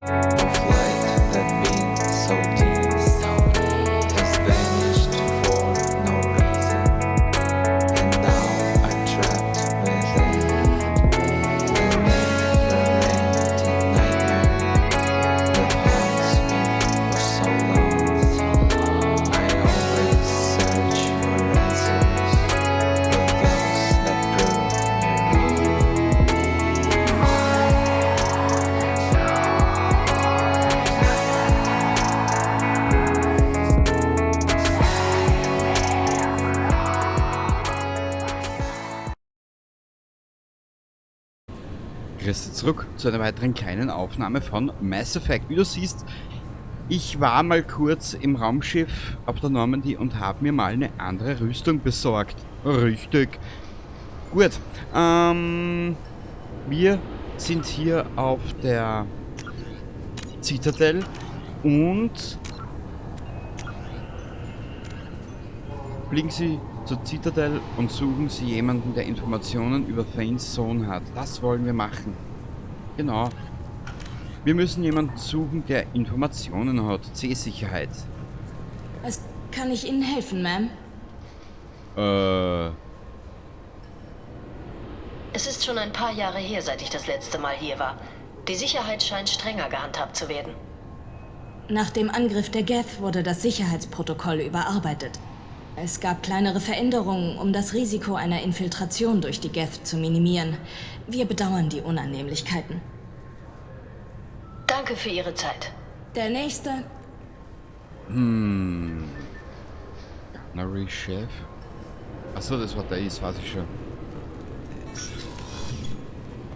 Of light that been so deep has vanished for no reason, and now I'm trapped within the never-ending nightmare that haunts me for so long. I always search for answers, but those that prove me wrong. Grüß dich zurück zu einer weiteren kleinen Aufnahme von Mass Effect. Wie du siehst, ich war mal kurz im Raumschiff auf der Normandy und habe mir mal eine andere Rüstung besorgt. Richtig. Gut. Wir sind hier auf der Citadel und fliegen Sie zur Citadel und suchen Sie jemanden, der Informationen über Thanes Sohn hat. Das wollen wir machen. Genau. Wir müssen jemanden suchen, der Informationen hat. C-Sicherheit. Was kann ich Ihnen helfen, Ma'am? Es ist schon ein paar Jahre her, seit ich das letzte Mal hier war. Die Sicherheit scheint strenger gehandhabt zu werden. Nach dem Angriff der Geth wurde das Sicherheitsprotokoll überarbeitet. Es gab kleinere Veränderungen, um das Risiko einer Infiltration durch die Geth zu minimieren. Wir bedauern die Unannehmlichkeiten. Danke für Ihre Zeit. Der nächste. Gunnery Chef. Achso, das war der, das weiß ich schon.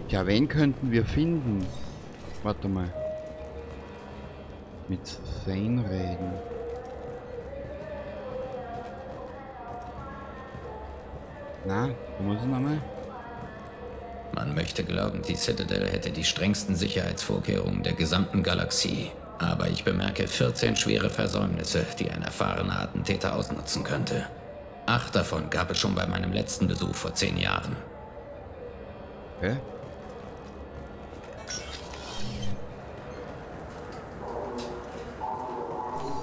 Ja, wen könnten wir finden? Warte mal. Mit Thane reden. Na, wo muss ich nochmal? Man möchte glauben, die Citadel hätte die strengsten Sicherheitsvorkehrungen der gesamten Galaxie. Aber ich bemerke 14 schwere Versäumnisse, die ein erfahrener Attentäter ausnutzen könnte. 8 davon gab es schon bei meinem letzten Besuch vor 10 Jahren. Okay.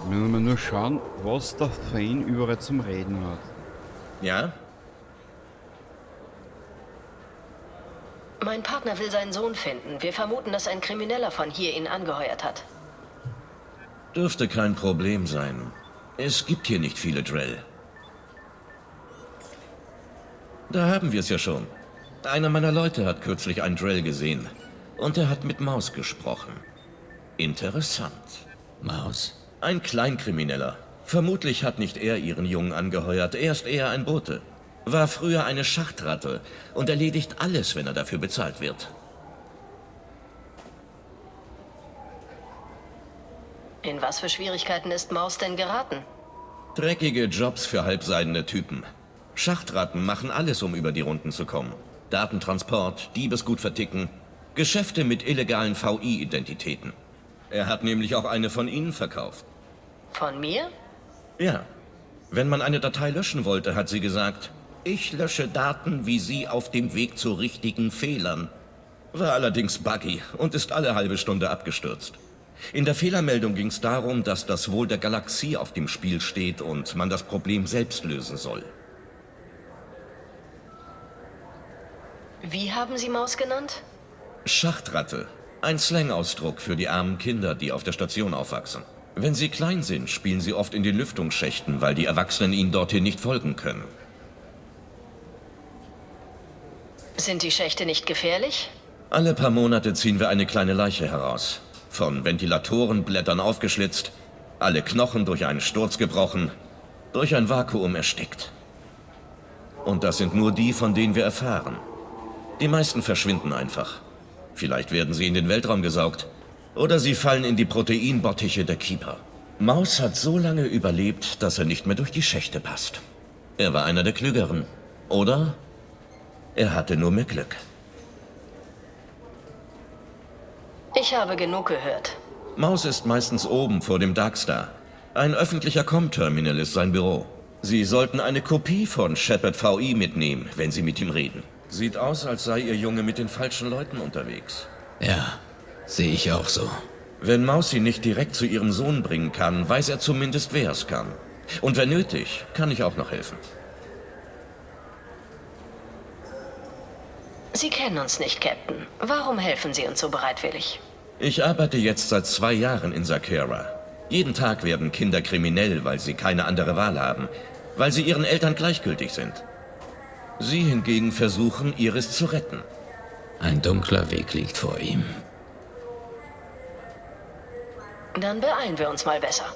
Müssen wir nur schauen, was der Thane überall zum Reden hat. Ja? Mein Partner will seinen Sohn finden. Wir vermuten, dass ein Krimineller von hier ihn angeheuert hat. Dürfte kein Problem sein. Es gibt hier nicht viele Drell. Da haben wir's ja schon. Einer meiner Leute hat kürzlich einen Drell gesehen. Und er hat mit Maus gesprochen. Interessant. Maus? Ein Kleinkrimineller. Vermutlich hat nicht er ihren Jungen angeheuert. Er ist eher ein Bote. War früher eine Schachtratte und erledigt alles, wenn er dafür bezahlt wird. In was für Schwierigkeiten ist Maus denn geraten? Dreckige Jobs für halbseidene Typen. Schachtratten machen alles, um über die Runden zu kommen. Datentransport, Diebesgut verticken, Geschäfte mit illegalen V I-Identitäten. Er hat nämlich auch eine von ihnen verkauft. Von mir? Ja. Wenn man eine Datei löschen wollte, hat sie gesagt, ich lösche Daten wie Sie auf dem Weg zu richtigen Fehlern. War allerdings buggy und ist alle halbe Stunde abgestürzt. In der Fehlermeldung ging's darum, dass das Wohl der Galaxie auf dem Spiel steht und man das Problem selbst lösen soll. Wie haben Sie Maus genannt? Schachtratte. Ein Slang-Ausdruck für die armen Kinder, die auf der Station aufwachsen. Wenn sie klein sind, spielen sie oft in den Lüftungsschächten, weil die Erwachsenen ihnen dorthin nicht folgen können. Sind die Schächte nicht gefährlich? Alle paar Monate ziehen wir eine kleine Leiche heraus. Von Ventilatorenblättern aufgeschlitzt, alle Knochen durch einen Sturz gebrochen, durch ein Vakuum erstickt. Und das sind nur die, von denen wir erfahren. Die meisten verschwinden einfach. Vielleicht werden sie in den Weltraum gesaugt. Oder sie fallen in die Proteinbottiche der Keeper. Maus hat so lange überlebt, dass er nicht mehr durch die Schächte passt. Er war einer der Klügeren. Oder er hatte nur mehr Glück. Ich habe genug gehört. Maus ist meistens oben vor dem Darkstar. Ein öffentlicher Com-Terminal ist sein Büro. Sie sollten eine Kopie von Shepard VI mitnehmen, wenn Sie mit ihm reden. Sieht aus, als sei Ihr Junge mit den falschen Leuten unterwegs. Ja, sehe ich auch so. Wenn Maus sie nicht direkt zu ihrem Sohn bringen kann, weiß er zumindest, wer es kann. Und wenn nötig, kann ich auch noch helfen. Sie kennen uns nicht, Captain. Warum helfen Sie uns so bereitwillig? Ich arbeite jetzt seit 2 Jahren in Zakera. Jeden Tag werden Kinder kriminell, weil sie keine andere Wahl haben. Weil sie ihren Eltern gleichgültig sind. Sie hingegen versuchen, Iris zu retten. Ein dunkler Weg liegt vor ihm. Dann beeilen wir uns mal besser.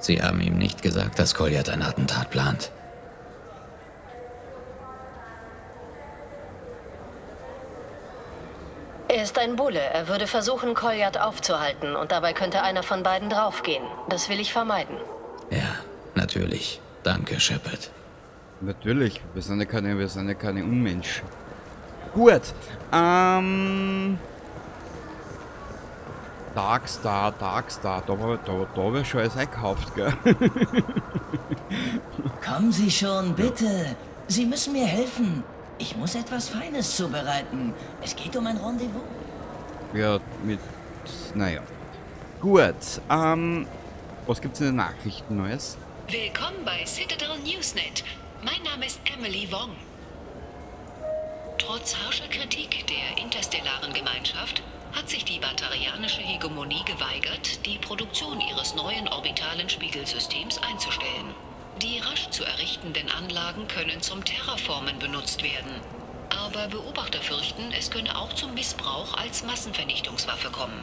Sie haben ihm nicht gesagt, dass Kolyat ein Attentat plant. Er ist ein Bulle. Er würde versuchen, Kolyat aufzuhalten. Und dabei könnte einer von beiden draufgehen. Das will ich vermeiden. Ja, natürlich. Danke, Shepard. Natürlich. Wir sind ja keine Unmenschen. Gut. Darkstar, Darkstar. Da wäre schon alles eingekauft, gell? Kommen Sie schon, bitte. Sie müssen mir helfen. Ich muss etwas Feines zubereiten. Es geht um ein Rendezvous. Ja, mit... Naja. Gut. Was gibt's in den Nachrichten Neues? Willkommen bei Citadel Newsnet. Mein Name ist Emily Wong. Trotz harscher Kritik der interstellaren Gemeinschaft hat sich die batarianische Hegemonie geweigert, die Produktion ihres neuen orbitalen Spiegelsystems einzustellen. Die rasch zu errichtenden Anlagen können zum Terraformen benutzt werden. Aber Beobachter fürchten, es könne auch zum Missbrauch als Massenvernichtungswaffe kommen.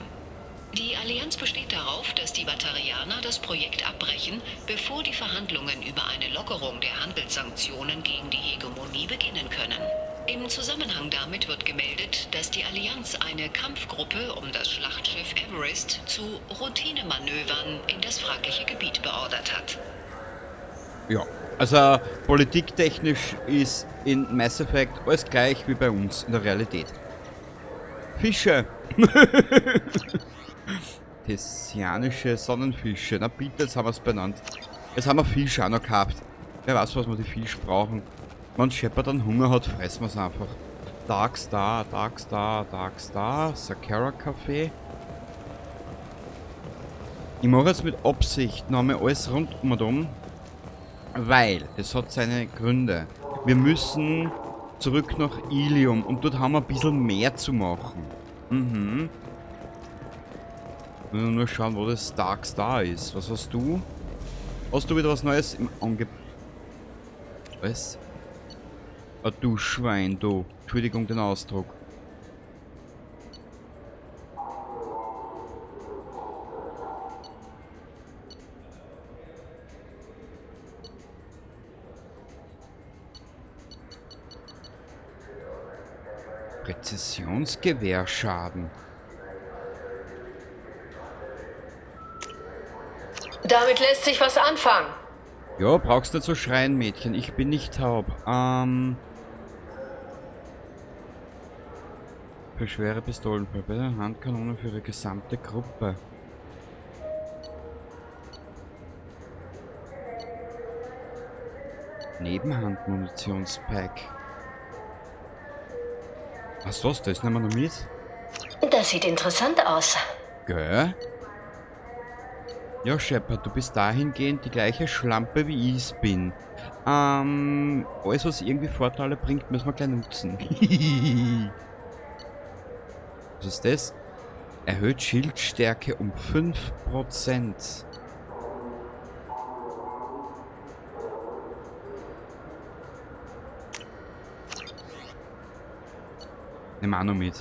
Die Allianz besteht darauf, dass die Batarianer das Projekt abbrechen, bevor die Verhandlungen über eine Lockerung der Handelssanktionen gegen die Hegemonie beginnen können. Im Zusammenhang damit wird gemeldet, dass die Allianz eine Kampfgruppe um das Schlachtschiff Everest zu Routinemanövern in das fragliche Gebiet beordert hat. Ja, also politiktechnisch ist in Mass Effect alles gleich wie bei uns in der Realität. Fische! Tessianische Sonnenfische. Na bitte, jetzt haben wir's benannt. Jetzt haben wir Fisch auch noch gehabt. Wer weiß, was wir die Fisch brauchen. Wenn Shepard dann Hunger hat, fressen wir's einfach. Darkstar, Darkstar, Darkstar, Zakera Café. Ich mache jetzt mit Absicht noch einmal alles rund um und um. Weil, das hat seine Gründe. Wir müssen zurück nach Ilium und dort haben wir ein bisschen mehr zu machen. Nur schauen, wo das Darkstar ist. Was hast du? Hast du wieder was Neues im Angebot? Was? Ah, du Schwein, du. Entschuldigung den Ausdruck. Präzisionsgewehrschaden. Damit lässt sich was anfangen. Ja, brauchst nicht so schreien, Mädchen. Ich bin nicht taub. Für schwere Pistolen, für bessere Handkanonen für ihre gesamte Gruppe. Nebenhandmunitionspack. Was ist das? Das nehmen wir noch mit. Das sieht interessant aus. Gell? Ja, Shepard, du bist dahingehend die gleiche Schlampe, wie ich's bin. Alles, was irgendwie Vorteile bringt, müssen wir gleich nutzen. Was ist das? Erhöht Schildstärke um 5%. Nehmen wir auch noch mit.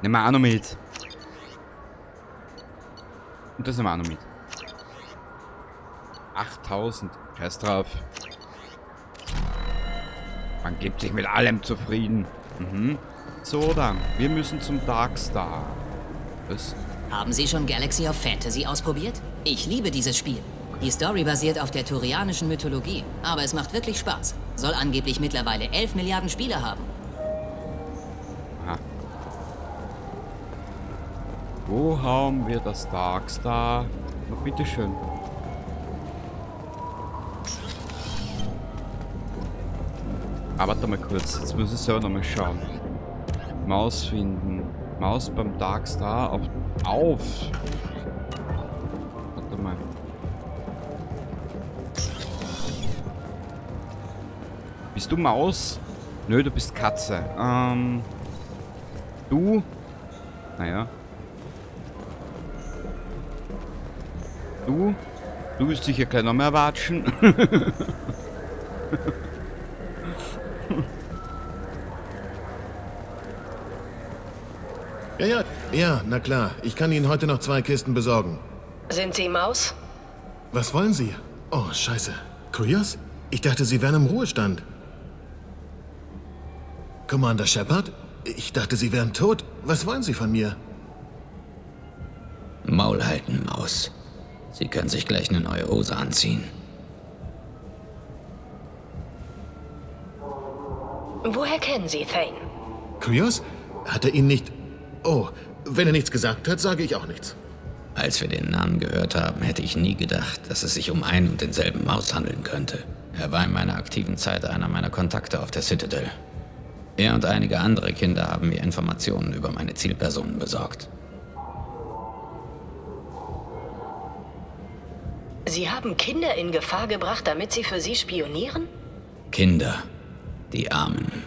Nehmen wir auch noch mit. Und das nehmen wir auch noch mit. 8000. Scheiß drauf. Man gibt sich mit allem zufrieden. So, dann. Wir müssen zum Darkstar. Was? Haben Sie schon Galaxy of Fantasy ausprobiert? Ich liebe dieses Spiel. Die Story basiert auf der turianischen Mythologie, aber es macht wirklich Spaß. Soll angeblich mittlerweile 11 Milliarden Spieler haben. Aha. Wo haben wir das Darkstar? Na, bitteschön. Aber warte mal kurz, jetzt müssen wir selber nochmal schauen. Maus finden. Maus beim Dark Star auf. Auf! Warte mal. Bist du Maus? Nö, du bist Katze. Du? Naja. Du? Du wirst sicher gleich noch mehr watschen. Ja, ja, ja, na klar. Ich kann Ihnen heute noch 2 Kisten besorgen. Sind Sie Maus? Was wollen Sie? Oh, scheiße. Krios? Ich dachte, Sie wären im Ruhestand. Commander Shepard? Ich dachte, Sie wären tot. Was wollen Sie von mir? Maul halten, Maus. Sie können sich gleich eine neue Hose anziehen. Woher kennen Sie Thane? Krios? Hat er Ihnen nicht... Oh, wenn er nichts gesagt hat, sage ich auch nichts. Als wir den Namen gehört haben, hätte ich nie gedacht, dass es sich um einen und denselben Maus handeln könnte. Er war in meiner aktiven Zeit einer meiner Kontakte auf der Citadel. Er und einige andere Kinder haben mir Informationen über meine Zielpersonen besorgt. Sie haben Kinder in Gefahr gebracht, damit sie für Sie spionieren? Kinder. Die Armen.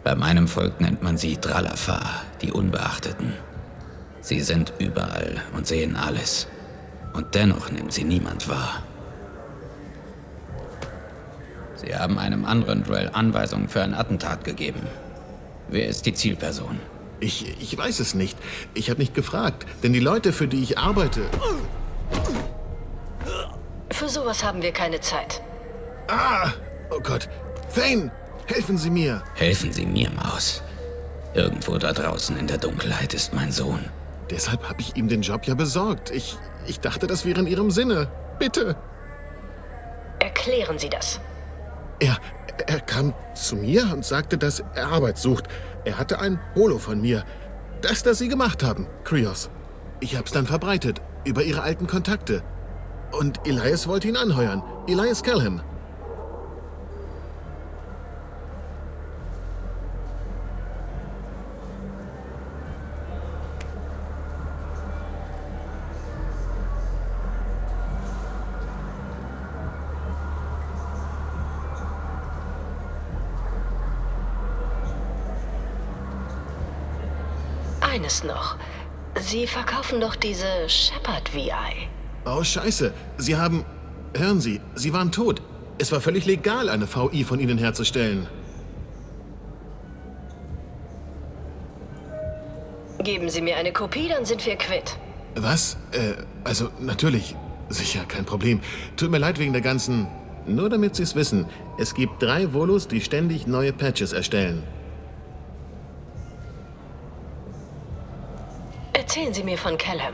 Bei meinem Volk nennt man sie Dralafa, die Unbeachteten. Sie sind überall und sehen alles. Und dennoch nimmt sie niemand wahr. Sie haben einem anderen Drell Anweisungen für ein Attentat gegeben. Wer ist die Zielperson? Ich weiß es nicht. Ich habe nicht gefragt. Denn die Leute, für die ich arbeite... Für sowas haben wir keine Zeit. Ah! Oh Gott. Thane! Helfen Sie mir! Helfen Sie mir, Maus. Irgendwo da draußen in der Dunkelheit ist mein Sohn. Deshalb habe ich ihm den Job ja besorgt. Ich dachte, das wäre in Ihrem Sinne. Bitte. Erklären Sie das. Er kam zu mir und sagte, dass er Arbeit sucht. Er hatte ein Holo von mir. Das Sie gemacht haben, Krios. Ich hab's dann verbreitet, über Ihre alten Kontakte. Und Elias wollte ihn anheuern. Elias Kelham. Eines noch. Sie verkaufen doch diese Shepard VI. Oh, scheiße. Sie haben... Hören Sie, Sie waren tot. Es war völlig legal, eine VI von Ihnen herzustellen. Geben Sie mir eine Kopie, dann sind wir quitt. Was? Also, natürlich. Sicher, kein Problem. Tut mir leid wegen der ganzen... Nur damit Sie's wissen, es gibt 3 Volus, die ständig neue Patches erstellen. Erzählen Sie mir von Kelham.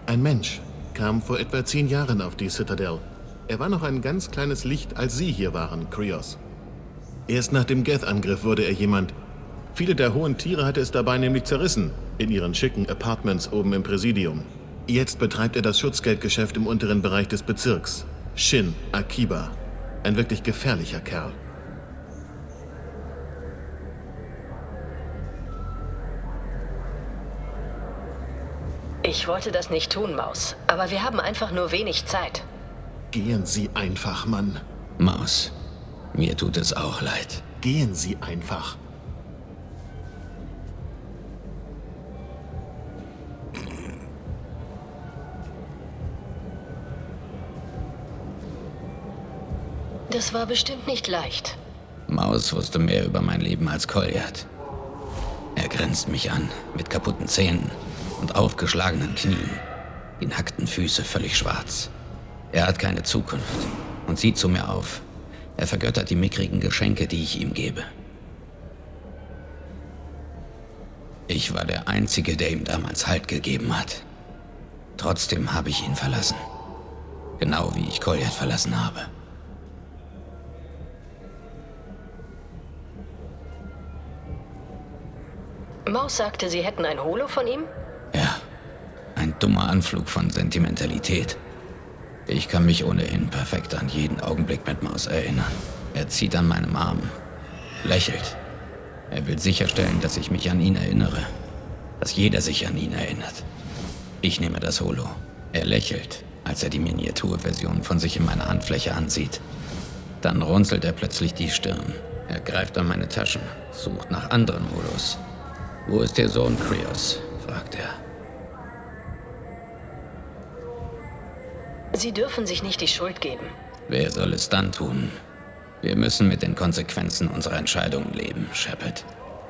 Ein Mensch kam vor etwa 10 Jahren auf die Citadel. Er war noch ein ganz kleines Licht, als Sie hier waren, Krios. Erst nach dem Geth-Angriff wurde er jemand. Viele der hohen Tiere hatte es dabei nämlich zerrissen, in ihren schicken Apartments oben im Präsidium. Jetzt betreibt er das Schutzgeldgeschäft im unteren Bereich des Bezirks. Shin Akiba. Ein wirklich gefährlicher Kerl. Ich wollte das nicht tun, Maus. Aber wir haben einfach nur wenig Zeit. Gehen Sie einfach, Mann. Maus, mir tut es auch leid. Gehen Sie einfach. Das war bestimmt nicht leicht. Maus wusste mehr über mein Leben als Kolyat. Er grinst mich an, mit kaputten Zähnen und aufgeschlagenen Knien. Die nackten Füße völlig schwarz. Er hat keine Zukunft und sieht zu mir auf. Er vergöttert die mickrigen Geschenke, die ich ihm gebe. Ich war der Einzige, der ihm damals Halt gegeben hat. Trotzdem habe ich ihn verlassen. Genau wie ich Kolyat verlassen habe. Maus sagte, Sie hätten ein Holo von ihm? Ja, ein dummer Anflug von Sentimentalität. Ich kann mich ohnehin perfekt an jeden Augenblick mit Maus erinnern. Er zieht an meinem Arm, lächelt. Er will sicherstellen, dass ich mich an ihn erinnere. Dass jeder sich an ihn erinnert. Ich nehme das Holo. Er lächelt, als er die Miniaturversion von sich in meiner Handfläche ansieht. Dann runzelt er plötzlich die Stirn. Er greift an meine Taschen, sucht nach anderen Holos. Wo ist Ihr Sohn, Krios? Fragt er. Sie dürfen sich nicht die Schuld geben. Wer soll es dann tun? Wir müssen mit den Konsequenzen unserer Entscheidungen leben, Shepard.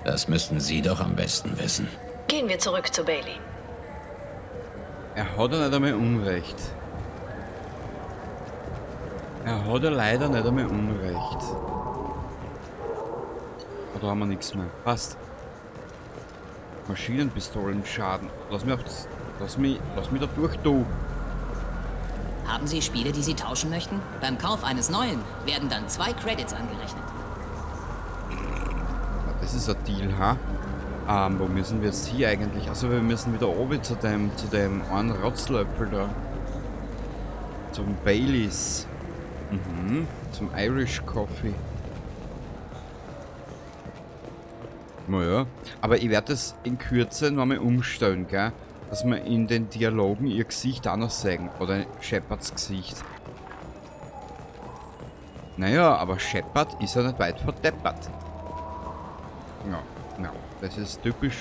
Das müssten Sie doch am besten wissen. Gehen wir zurück zu Bailey. Er hat ja nicht einmal Unrecht. Er hat ja leider nicht einmal Unrecht. Oh, da haben wir nichts mehr. Passt. Maschinenpistolenschaden. Lass mich auf das, lass mich da durch, du. Haben Sie Spiele, die Sie tauschen möchten? Beim Kauf eines neuen werden dann 2 Credits angerechnet. Das ist ein Deal, ha? Wo müssen wir jetzt hier eigentlich? Also wir müssen wieder oben zu dem einen Rotzlöffel da. Zum Baileys. Mhm. Zum Irish Coffee. Naja, aber ich werde das in Kürze nochmal umstellen, gell? Dass wir in den Dialogen ihr Gesicht auch noch sehen. Oder Shepards Gesicht. Naja, aber Shepard ist ja nicht weit verdeppert. Ja, ja, das ist typisch.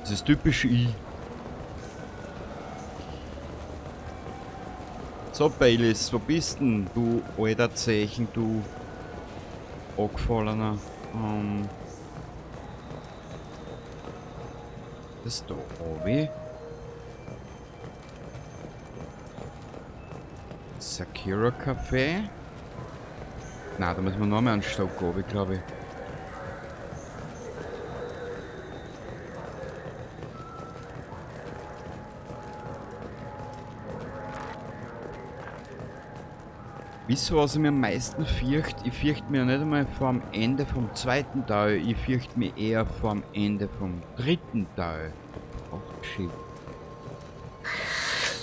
Das ist typisch ich. So, Baileys, wo bist denn du, alter Zeichen, du Angefallener? Das ist da oben. Sakura Café. Na, da müssen wir noch mehr einen Stock oben, glaube ich. Wisst ihr, was ich mir am meisten fürcht? Ich fürchte mir nicht einmal vor dem Ende vom zweiten Teil, ich fürchte mich eher vor dem Ende vom dritten Teil. Oh, shit.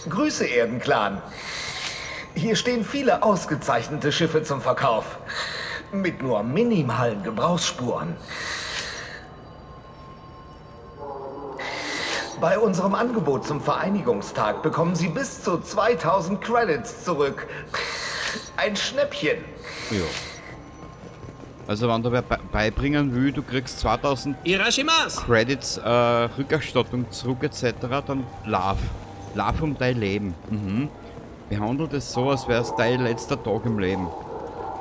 Grüße, Erdenclan. Hier stehen viele ausgezeichnete Schiffe zum Verkauf. Mit nur minimalen Gebrauchsspuren. Bei unserem Angebot zum Vereinigungstag bekommen Sie bis zu 2000 Credits zurück. Ein Schnäppchen. Ja. Also wenn du wer beibringen will, du kriegst 2000 Credits, Rückerstattung zurück etc., dann lauf. Lauf um dein Leben. Mhm. Behandelt es so, als wäre es dein letzter Tag im Leben.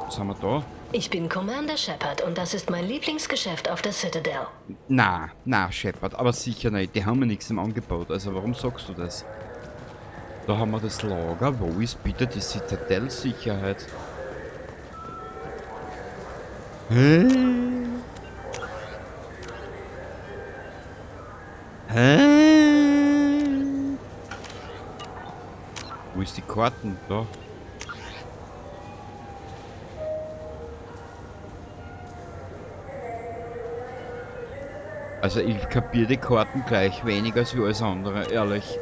Was haben wir da? Ich bin Commander Shepard und das ist mein Lieblingsgeschäft auf der Citadel. Na, na, Shepard, aber sicher nicht. Die haben ja nichts im Angebot. Also warum sagst du das? Da haben wir das Lager. Wo ist bitte die Citadel-Sicherheit? Hä? Hä? Wo ist die Karten? Da. Also ich kapiere die Karten gleich weniger als wie alles andere, ehrlich.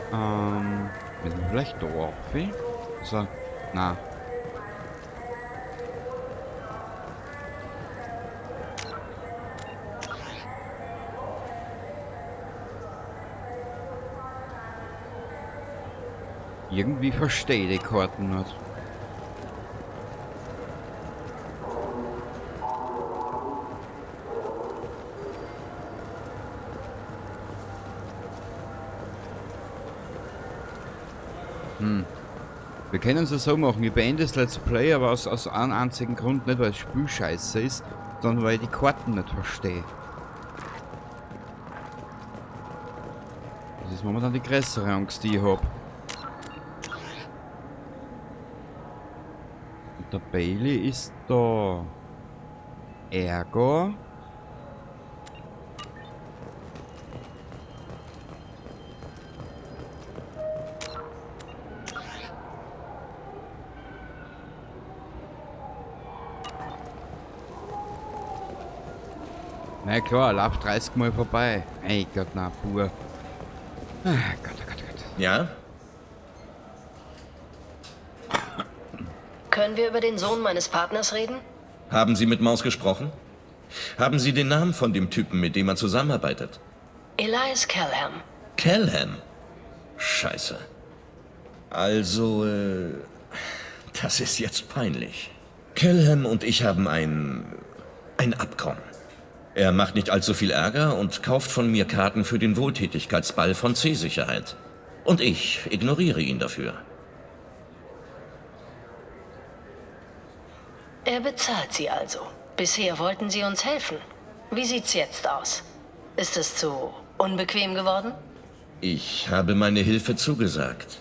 Müssen wir vielleicht da auf? Also, na. Irgendwie verstehe ich die Karten nicht. Wir können es ja so machen, ich beende das Let's Play, aber aus einem einzigen Grund, nicht weil das Spiel scheiße ist, sondern weil ich die Karten nicht verstehe. Das ist momentan die größere Angst, die ich habe. Und der Bailey ist da. Ergo. Na klar, lauf 30 Mal vorbei. Ey Gott, na, pur. Ah, Gott, oh Gott, oh Gott. Ja? Können wir über den Sohn meines Partners reden? Haben Sie mit Maus gesprochen? Haben Sie den Namen von dem Typen, mit dem er zusammenarbeitet? Elias Kelham. Kelham? Scheiße. Also, das ist jetzt peinlich. Kelham und ich haben ein Abkommen. Er macht nicht allzu viel Ärger und kauft von mir Karten für den Wohltätigkeitsball von C-Sicherheit. Und ich ignoriere ihn dafür. Er bezahlt Sie also. Bisher wollten Sie uns helfen. Wie sieht's jetzt aus? Ist es zu unbequem geworden? Ich habe meine Hilfe zugesagt.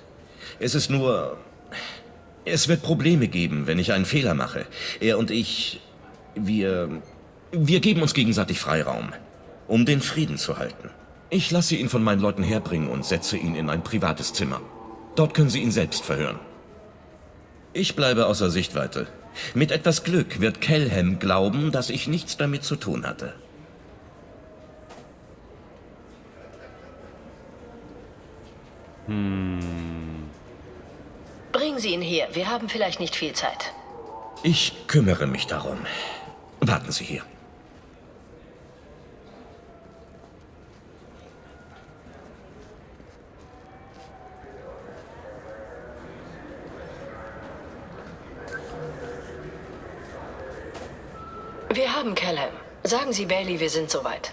Es ist nur... Es wird Probleme geben, wenn ich einen Fehler mache. Er und ich... Wir geben uns gegenseitig Freiraum, um den Frieden zu halten. Ich lasse ihn von meinen Leuten herbringen und setze ihn in ein privates Zimmer. Dort können Sie ihn selbst verhören. Ich bleibe außer Sichtweite. Mit etwas Glück wird Kelham glauben, dass ich nichts damit zu tun hatte. Bringen Sie ihn her. Wir haben vielleicht nicht viel Zeit. Ich kümmere mich darum. Warten Sie hier. Wir haben Kelham. Sagen Sie Bailey, wir sind soweit.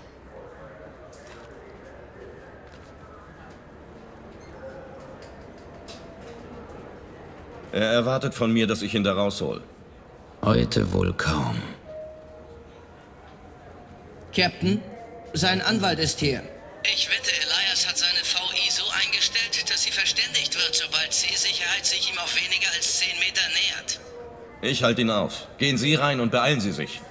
Er erwartet von mir, dass ich ihn da raushol. Heute wohl kaum. Captain, sein Anwalt ist hier. Ich wette, Elias hat seine VI so eingestellt, dass sie verständigt wird, sobald C-Sicherheit sich ihm auf weniger als 10 Meter nähert. Ich halte ihn auf. Gehen Sie rein und beeilen Sie sich.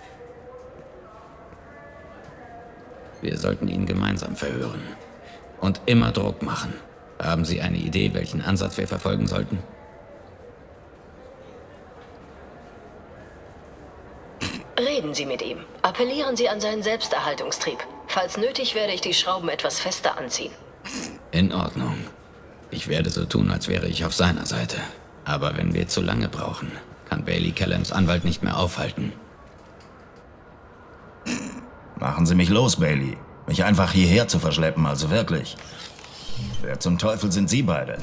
Wir sollten ihn gemeinsam verhören. Und immer Druck machen. Haben Sie eine Idee, welchen Ansatz wir verfolgen sollten? Reden Sie mit ihm. Appellieren Sie an seinen Selbsterhaltungstrieb. Falls nötig, werde ich die Schrauben etwas fester anziehen. In Ordnung. Ich werde so tun, als wäre ich auf seiner Seite. Aber wenn wir zu lange brauchen, kann Bailey Kelhams Anwalt nicht mehr aufhalten. Machen Sie mich los, Bailey. Mich einfach hierher zu verschleppen, also wirklich. Wer zum Teufel sind Sie beide?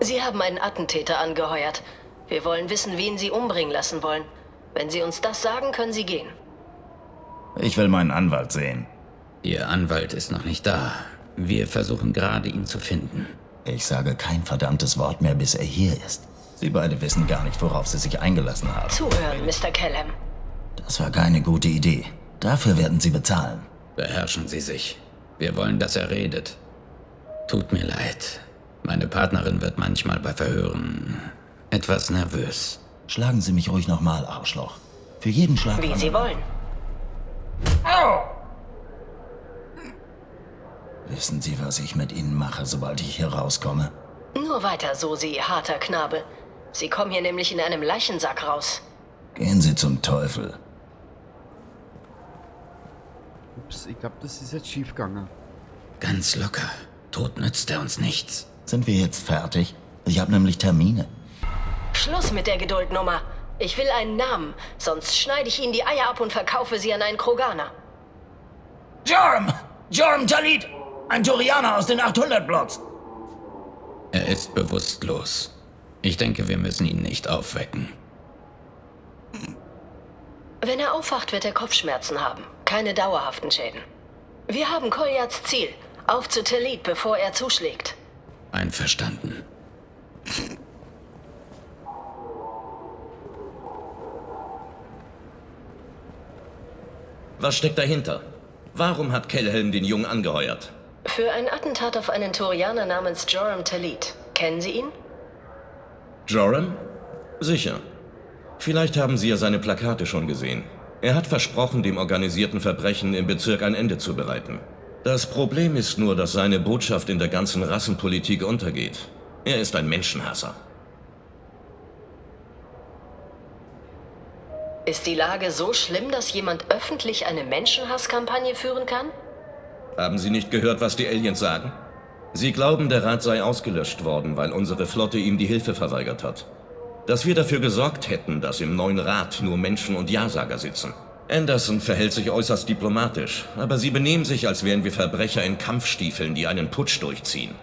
Sie haben einen Attentäter angeheuert. Wir wollen wissen, wen Sie umbringen lassen wollen. Wenn Sie uns das sagen, können Sie gehen. Ich will meinen Anwalt sehen. Ihr Anwalt ist noch nicht da. Wir versuchen gerade, ihn zu finden. Ich sage kein verdammtes Wort mehr, bis er hier ist. Sie beide wissen gar nicht, worauf Sie sich eingelassen haben. Zuhören, Mr. Kelham. Das war keine gute Idee. Dafür werden Sie bezahlen. Beherrschen Sie sich. Wir wollen, dass er redet. Tut mir leid. Meine Partnerin wird manchmal bei Verhören etwas nervös. Schlagen Sie mich ruhig nochmal, Arschloch. Für jeden Schlag... Wie Sie wollen. Wissen Sie, was ich mit Ihnen mache, sobald ich hier rauskomme? Nur weiter so, Sie harter Knabe. Sie kommen hier nämlich in einem Leichensack raus. Gehen Sie zum Teufel. Ups, ich glaube, das ist jetzt schiefgegangen. Ganz locker. Tod nützt er uns nichts. Sind wir jetzt fertig? Ich habe nämlich Termine. Schluss mit der Geduldnummer. Ich will einen Namen, sonst schneide ich Ihnen die Eier ab und verkaufe sie an einen Kroganer. Joram! Joram Talit! Ein Turianer aus den 800-Blocks! Er ist bewusstlos. Ich denke, wir müssen ihn nicht aufwecken. Wenn er aufwacht, wird er Kopfschmerzen haben. Keine dauerhaften Schäden. Wir haben Koljards Ziel. Auf zu Talit, bevor er zuschlägt. Einverstanden. Was steckt dahinter? Warum hat Kelham den Jungen angeheuert? Für ein Attentat auf einen Turianer namens Joram Talit. Kennen Sie ihn? Joram? Sicher. Vielleicht haben Sie ja seine Plakate schon gesehen. Er hat versprochen, dem organisierten Verbrechen im Bezirk ein Ende zu bereiten. Das Problem ist nur, dass seine Botschaft in der ganzen Rassenpolitik untergeht. Er ist ein Menschenhasser. Ist die Lage so schlimm, dass jemand öffentlich eine Menschenhasskampagne führen kann? Haben Sie nicht gehört, was die Aliens sagen? Sie glauben, der Rat sei ausgelöscht worden, weil unsere Flotte ihm die Hilfe verweigert hat. Dass wir dafür gesorgt hätten, dass im neuen Rat nur Menschen und Ja-Sager sitzen. Anderson verhält sich äußerst diplomatisch, aber sie benehmen sich, als wären wir Verbrecher in Kampfstiefeln, die einen Putsch durchziehen.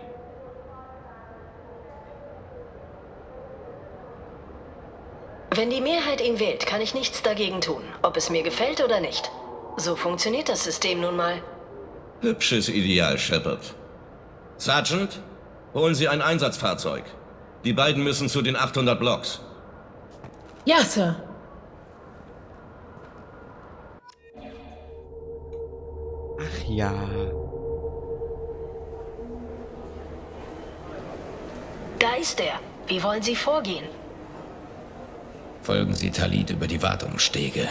Wenn die Mehrheit ihn wählt, kann ich nichts dagegen tun, ob es mir gefällt oder nicht. So funktioniert das System nun mal. Hübsches Ideal, Shepard. Sergeant, holen Sie ein Einsatzfahrzeug. Die beiden müssen zu den 800 Blocks. Ja, Sir. Ach ja. Da ist er. Wie wollen Sie vorgehen? Folgen Sie Talit über die Wartungsstege.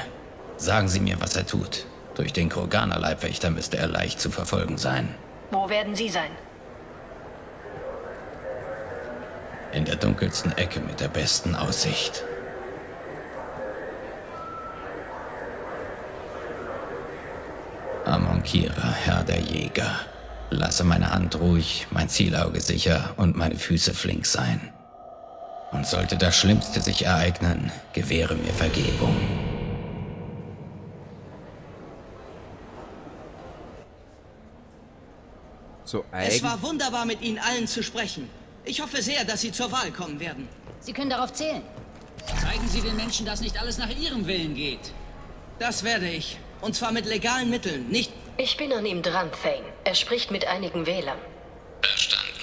Sagen Sie mir, was er tut. Durch den Kroganer-Leibwächter müsste er leicht zu verfolgen sein. Wo werden Sie sein? In der dunkelsten Ecke mit der besten Aussicht. Amonkira, Herr der Jäger. Lasse meine Hand ruhig, mein Zielauge sicher und meine Füße flink sein. Und sollte das Schlimmste sich ereignen, gewähre mir Vergebung. So Es war wunderbar, mit Ihnen allen zu sprechen. Ich hoffe sehr, dass Sie zur Wahl kommen werden. Sie können darauf zählen. Zeigen Sie den Menschen, dass nicht alles nach ihrem Willen geht. Das werde ich. Und zwar mit legalen Mitteln, nicht... Ich bin an ihm dran, Thane. Er spricht mit einigen Wählern. Verstanden.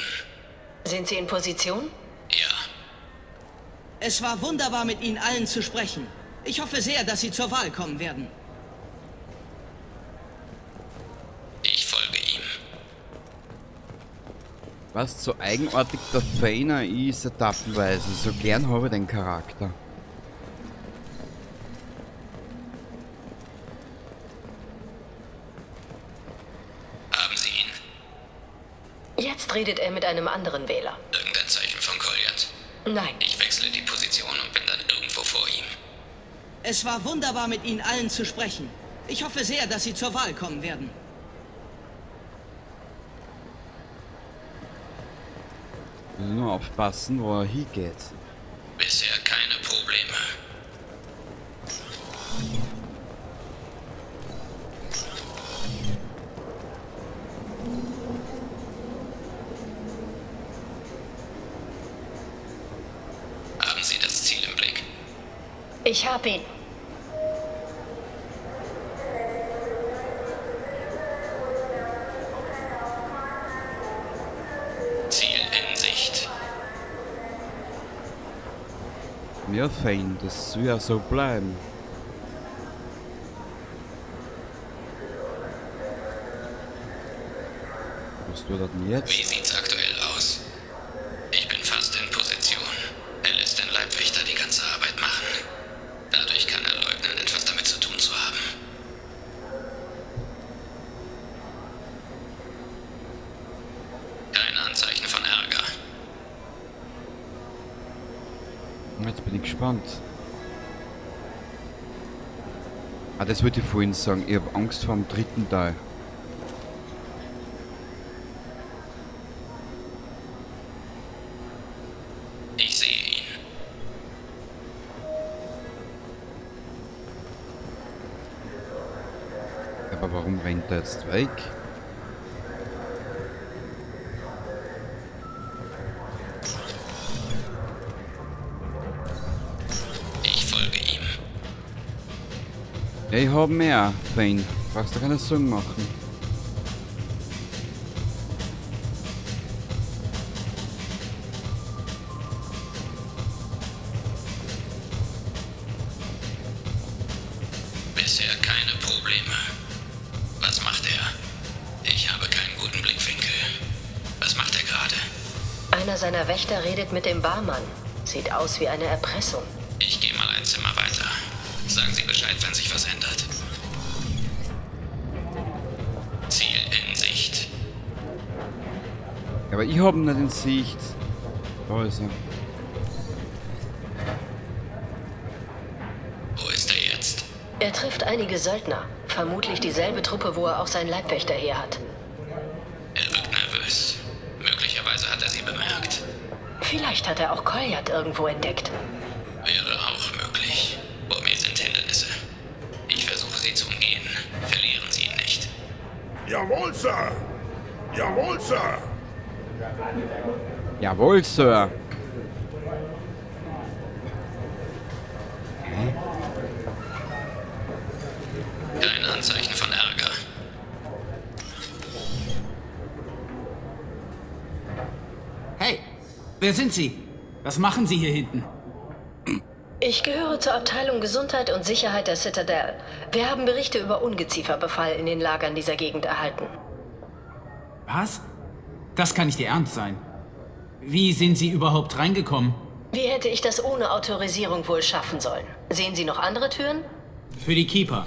Sind Sie in Position? Ja. Es war wunderbar, mit Ihnen allen zu sprechen. Ich hoffe sehr, dass Sie zur Wahl kommen werden. Ich folge ihm. Was so eigenartig der Feiner ist, etappenweise. So gern habe ich den Charakter. Haben Sie ihn? Jetzt redet er mit einem anderen Wähler. Irgendein Zeichen von Kolyat? Nein. Ich wechsle die Position und bin dann irgendwo vor ihm. Es war wunderbar, mit Ihnen allen zu sprechen. Ich hoffe sehr, dass Sie zur Wahl kommen werden. Nur aufpassen, wo er hingeht. Bisher keine Probleme. Haben Sie das Ziel im Blick? Ich hab ihn. Ziel in Sicht. Ja, fein, das soll ja so bleiben. Was tut er denn jetzt? Wie sieht's aktuell aus? Ich bin fast in Position. Er lässt den Leibwächter die ganze Arbeit machen. Dadurch kann er leugnen, etwas damit zu tun zu haben. Kein Anzeichen von Ärger. Jetzt bin ich gespannt. Ah, das wollte ich vorhin sagen. Ich habe Angst vor dem dritten Teil. Ich sehe ihn. Aber warum rennt er jetzt weg? Ich folge ihm. Ja, ich hab mehr, Fane. Brauchst du keine Sorgen machen. Bisher keine Probleme. Was macht er? Ich habe keinen guten Blickwinkel. Was macht er gerade? Einer seiner Wächter redet mit dem Barmann. Sieht aus wie eine Erpressung. Ich gehe mal ein Zimmer weiter. Sagen Sie Bescheid, wenn sich was ändert. Ziel in Sicht. Aber ich hab ihn nicht in Sicht. Da ist er. Wo ist er jetzt? Er trifft einige Söldner. Vermutlich dieselbe Truppe, wo er auch seinen Leibwächter her hat. Er wirkt nervös. Möglicherweise hat er sie bemerkt. Vielleicht hat er auch Kolyat irgendwo entdeckt. Wäre auch möglich. Vor mir sind Hindernisse. Ich versuche sie zu umgehen. Verlieren Sie ihn nicht. Jawohl, Sir! Jawohl, Sir! Jawohl, Sir. Hä? Kein Anzeichen von Ärger. Hey, wer sind Sie? Was machen Sie hier hinten? Ich gehöre zur Abteilung Gesundheit und Sicherheit der Citadel. Wir haben Berichte über Ungezieferbefall in den Lagern dieser Gegend erhalten. Was? Das kann nicht Ihr Ernst sein. Wie sind Sie überhaupt reingekommen? Wie hätte ich das ohne Autorisierung wohl schaffen sollen? Sehen Sie noch andere Türen? Für die Keeper.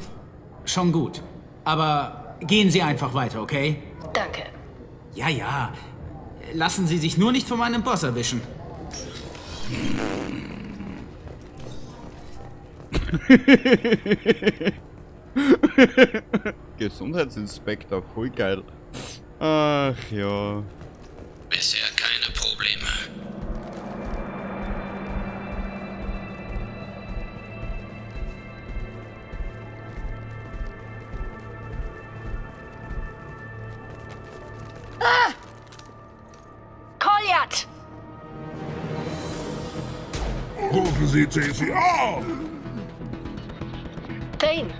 Schon gut. Aber gehen Sie einfach weiter, okay? Danke. Ja, ja. Lassen Sie sich nur nicht von meinem Boss erwischen. Gesundheitsinspektor, voll geil. Ach ja. Bisher keine Probleme. Ah! Kolyat! Rufen Sie CCA! Thane,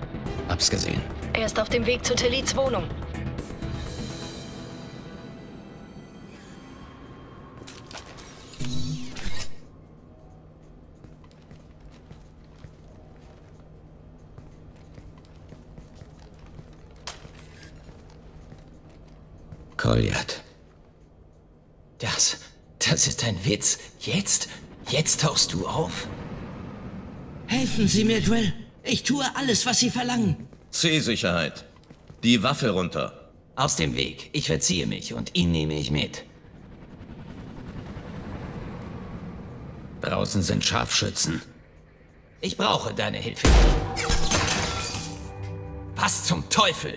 Hab's gesehen. er ist auf dem Weg zu Telids Wohnung. Kolyat. Das ist ein Witz. Jetzt? Jetzt tauchst du auf? Helfen Sie mir, Grill. Ich tue alles, was Sie verlangen. C-Sicherheit. Die Waffe runter. Aus dem Weg. Ich verziehe mich und ihn nehme ich mit. Draußen sind Scharfschützen. Ich brauche deine Hilfe. Was zum Teufel?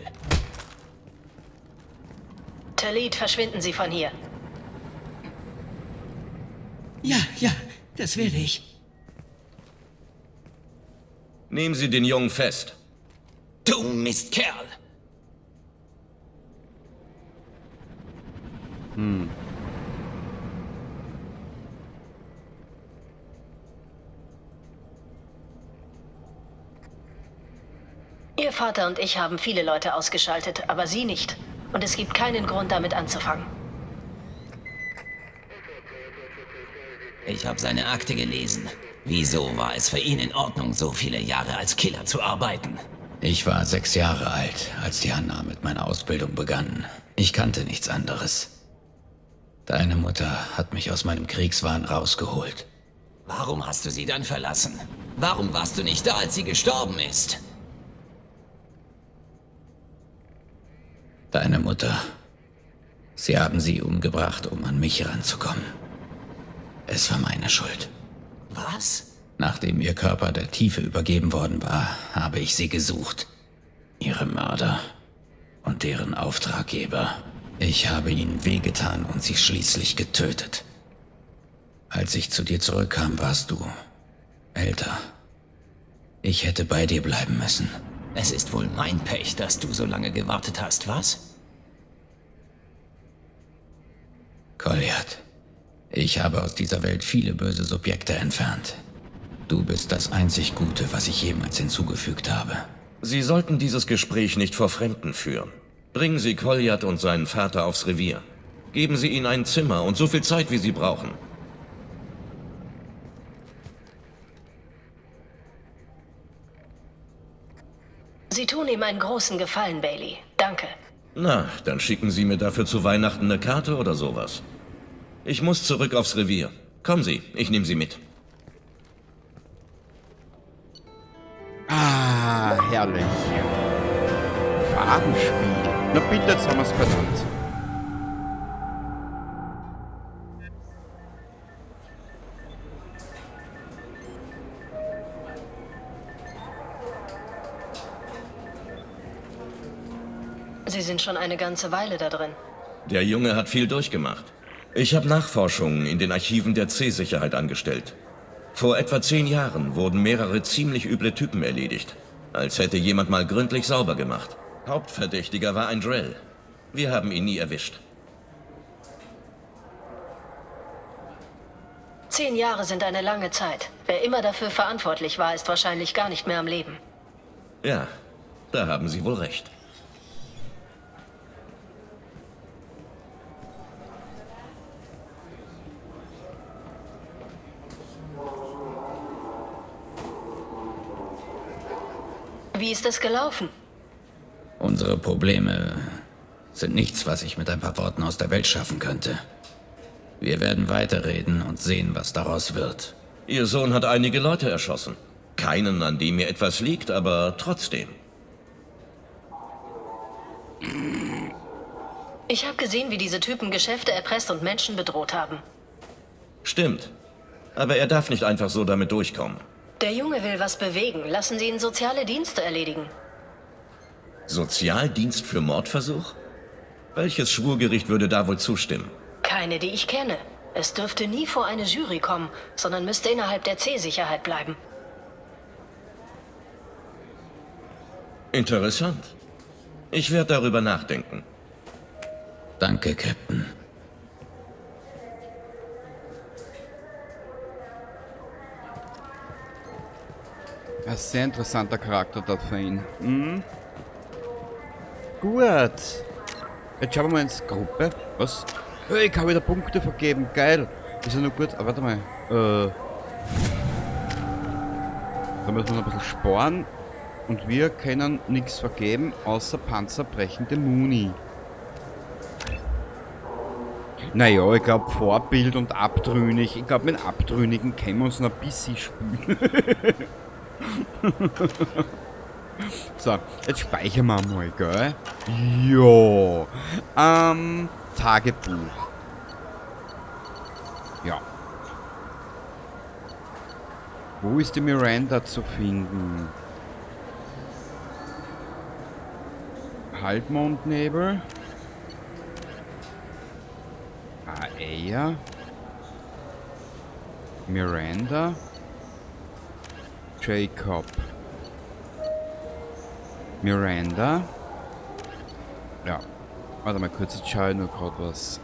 Talid, verschwinden Sie von hier. Ja, ja, das werde ich. Nehmen Sie den Jungen fest. Du Mistkerl! Hm. Ihr Vater und ich haben viele Leute ausgeschaltet, aber Sie nicht. Und es gibt keinen Grund, damit anzufangen. Ich habe seine Akte gelesen. Wieso war es für ihn in Ordnung, so viele Jahre als Killer zu arbeiten? Ich war 6 Jahre alt, als die Hanna mit meiner Ausbildung begann. Ich kannte nichts anderes. Deine Mutter hat mich aus meinem Kriegswahn rausgeholt. Warum hast du sie dann verlassen? Warum warst du nicht da, als sie gestorben ist? Deine Mutter. Sie haben sie umgebracht, um an mich ranzukommen. Es war meine Schuld. Was? Nachdem ihr Körper der Tiefe übergeben worden war, habe ich sie gesucht. Ihre Mörder und deren Auftraggeber. Ich habe ihnen wehgetan und sie schließlich getötet. Als ich zu dir zurückkam, warst du älter. Ich hätte bei dir bleiben müssen. Es ist wohl mein Pech, dass du so lange gewartet hast, was? Kolyat, ich habe aus dieser Welt viele böse Subjekte entfernt. Du bist das einzig Gute, was ich jemals hinzugefügt habe. Sie sollten dieses Gespräch nicht vor Fremden führen. Bringen Sie Kolyat und seinen Vater aufs Revier. Geben Sie ihnen ein Zimmer und so viel Zeit, wie sie brauchen. Sie tun ihm einen großen Gefallen, Bailey. Danke. Na, dann schicken Sie mir dafür zu Weihnachten eine Karte oder sowas. Ich muss zurück aufs Revier. Kommen Sie, ich nehme Sie mit. Ah, herrlich. Fadenspiel. Na bitte, jetzt haben wir's benannt. Sie sind schon eine ganze Weile da drin. Der Junge hat viel durchgemacht. Ich habe Nachforschungen in den Archiven der C-Sicherheit angestellt. Vor etwa 10 Jahren wurden mehrere ziemlich üble Typen erledigt. Als hätte jemand mal gründlich sauber gemacht. Hauptverdächtiger war ein Drell. Wir haben ihn nie erwischt. 10 Jahre sind eine lange Zeit. Wer immer dafür verantwortlich war, ist wahrscheinlich gar nicht mehr am Leben. Ja, da haben Sie wohl recht. Wie ist es gelaufen? Unsere Probleme sind nichts, was ich mit ein paar Worten aus der Welt schaffen könnte. Wir werden weiterreden und sehen, was daraus wird. Ihr Sohn hat einige Leute erschossen. Keinen, an dem mir etwas liegt, aber trotzdem. Ich habe gesehen, wie diese Typen Geschäfte erpresst und Menschen bedroht haben. Stimmt. Aber er darf nicht einfach so damit durchkommen. Der Junge will was bewegen. Lassen Sie ihn soziale Dienste erledigen. Sozialdienst für Mordversuch? Welches Schwurgericht würde da wohl zustimmen? Keine, die ich kenne. Es dürfte nie vor eine Jury kommen, sondern müsste innerhalb der C-Sicherheit bleiben. Interessant. Ich werde darüber nachdenken. Danke, Captain. Ein sehr interessanter Charakter dort für ihn. Mhm. Gut. Jetzt schauen wir mal ins Gruppe. Was? Hey, ich kann wieder Punkte vergeben. Geil. Ist ja nur gut. Aber warte mal. Da müssen wir noch ein bisschen sparen. Und wir können nichts vergeben, außer panzerbrechende Muni. Naja, ich glaub, Vorbild und abtrünnig. Ich glaub, mit Abtrünnigen können wir uns noch ein bisschen spielen. So, jetzt speichern wir mal, gell? Jo. Tagebuch. Ja. Wo ist die Miranda zu finden? Halbmondnebel. Aea. Miranda. Jacob. Miranda. Ja. Warte mal kurz, jetzt schaue ich nur grad was.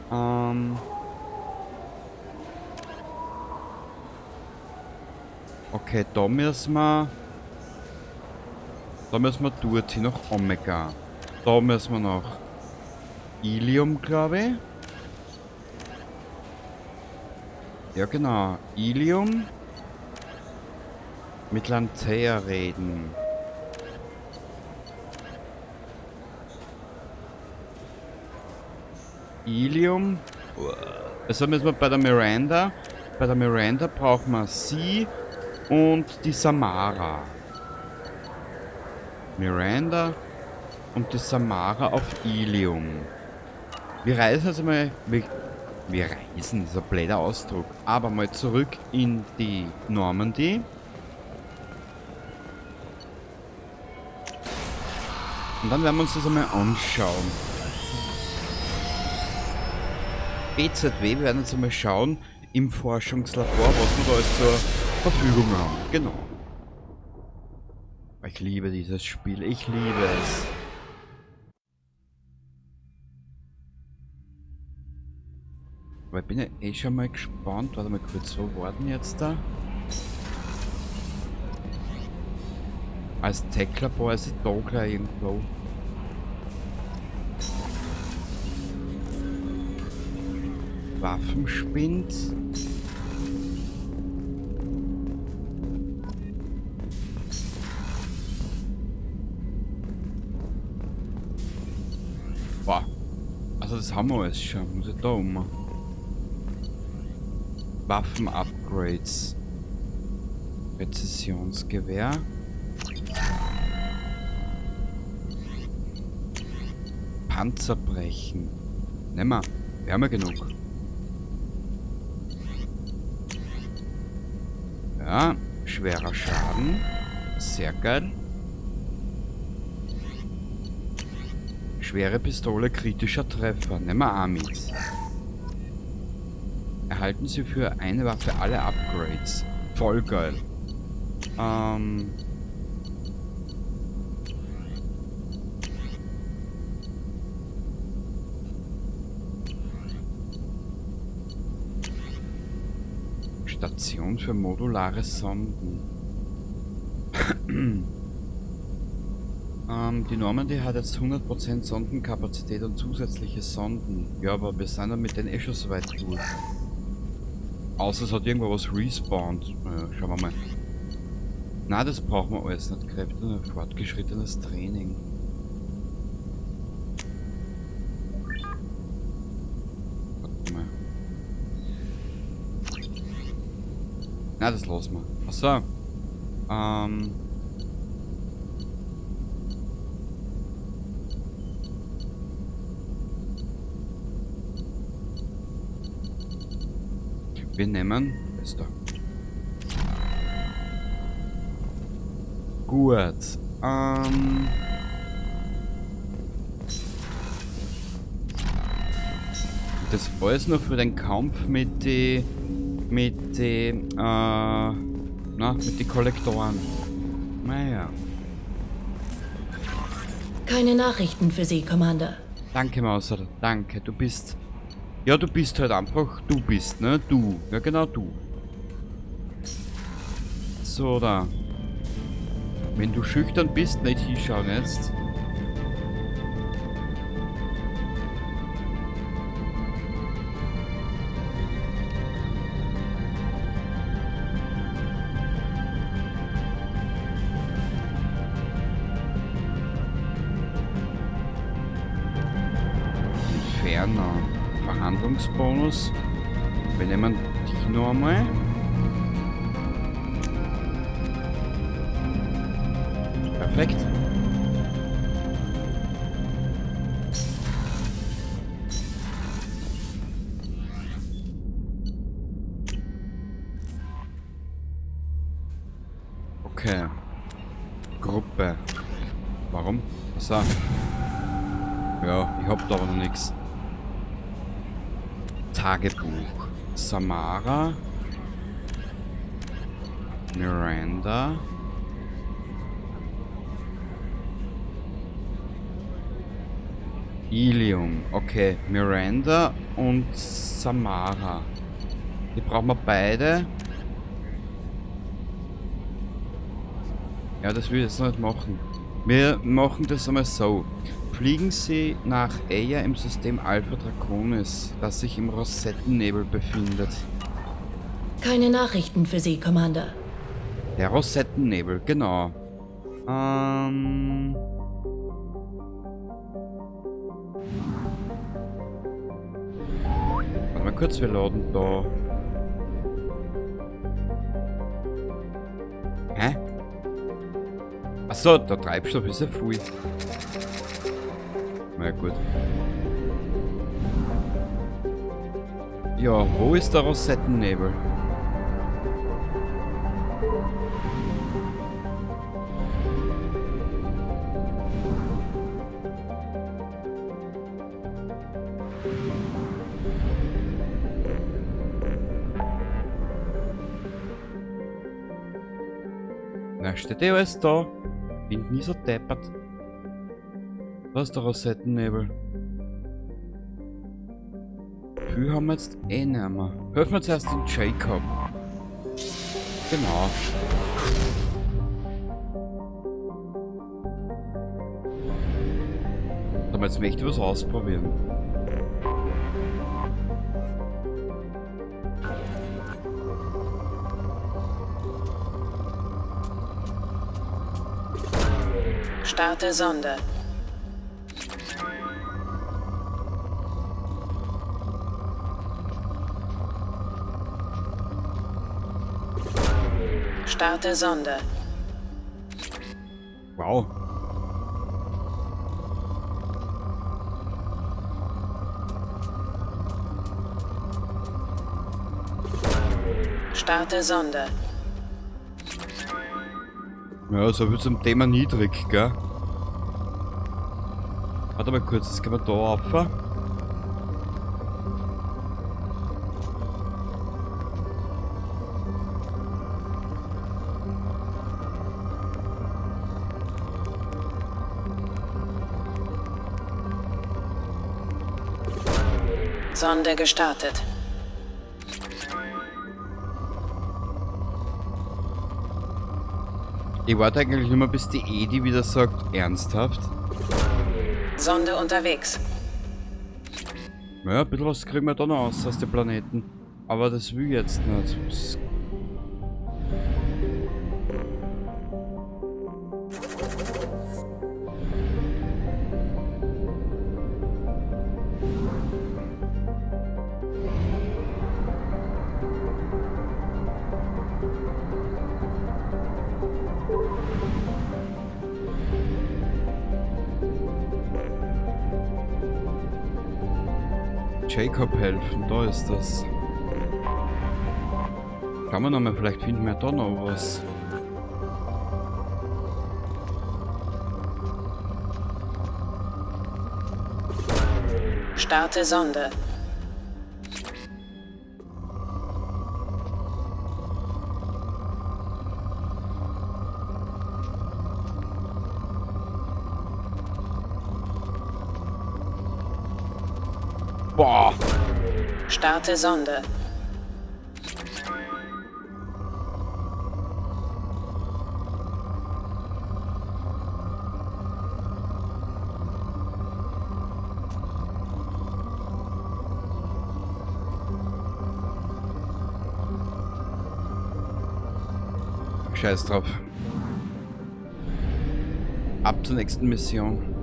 Okay, da müssen wir. Da müssen wir dorthin nach Omega. Da müssen wir nach Ilium, glaube ich. Ja, genau. Ilium. Mit Lantea reden. Ilium. Also müssen wir bei der Miranda. Bei der Miranda brauchen wir sie und die Samara. Miranda und die Samara auf Ilium. Wir reisen also mal. Wir reisen, das ist ein blöder Ausdruck. Aber mal zurück in die Normandy. Und dann werden wir uns das einmal anschauen. BZW, wir werden uns einmal schauen im Forschungslabor, was wir da alles zur Verfügung haben. Genau. Ich liebe dieses Spiel, ich liebe es. Aber ich bin ja eh schon mal gespannt. Warte mal kurz, wo war denn jetzt da? Als Tech-Labor ist es da gleich irgendwo. Waffenspind. Boah. Also das haben wir alles schon. Muss ich da um. Waffen-Upgrades. Präzisionsgewehr. Panzerbrechen. Nehmen wir. Wir haben ja genug. Ja, schwerer Schaden. Sehr geil. Schwere Pistole, kritischer Treffer. Nehmen wir auch mit. Erhalten Sie für eine Waffe alle Upgrades. Voll geil. Station für modulare Sonden. Die Normandy hat jetzt 100% Sondenkapazität und zusätzliche Sonden. Ja, aber wir sind ja mit denen eh schon so weit durch. Außer es hat irgendwo was respawned. Naja, schauen wir mal. Na, das brauchen wir alles nicht. Kräfte und fortgeschrittenes Training. Warte mal. Na, das lassen wir. Achso. Wir nehmen das da. Gut. Das alles nur für den Kampf mit die, mit die, na, mit die Kollektoren. Naja. Keine Nachrichten für Sie, Commander. Danke, Mauser. Danke. Du bist. Ja, du bist halt einfach. Du bist, ne? Du. Ja, genau, du. So, da. Wenn du schüchtern bist, nicht hinschauen jetzt. Inferno. Verhandlungsbonus. Wir nehmen die noch einmal. Perfekt. Okay. Gruppe. Warum? Achso. Ja, ich hab da aber noch nix. Tagebuch. Samara. Miranda. Ilium. Okay, Miranda und Samara. Die brauchen wir beide. Ja, das will ich jetzt noch nicht machen. Wir machen das einmal so. Fliegen Sie nach Aya im System Alpha Draconis, das sich im Rosettennebel befindet. Keine Nachrichten für Sie, Commander. Der Rosettennebel, genau. Warte mal kurz, wir laden da. Hä? Achso, der Treibstoff ist ja voll. Na gut. Ja, wo ist der Rosettennebel? Na, steht eh alles da. Bin nie so deppert. Was ist der Rosettennebel? Viel haben wir jetzt eh nicht mehr. Helfen wir zuerst den Jacob. Genau. Aber jetzt möchte ich was ausprobieren. Starte Sonde. Starte Sonde. Wow. Starte Sonde. Ja, so viel zum Thema niedrig, gell? Warte mal kurz, das können wir da rauf. Sonde gestartet. Ich warte eigentlich nur mal, bis die Edi wieder sagt, ernsthaft. Sonde unterwegs. Naja, ein bisschen was kriegen wir da noch aus dem Planeten. Aber das will ich jetzt nicht. Das Jacob helfen, da ist das. Schauen wir nochmal, vielleicht finden wir da noch was. Starte Sonde. Boah. Starte Sonde. Scheiß drauf. Ab zur nächsten Mission.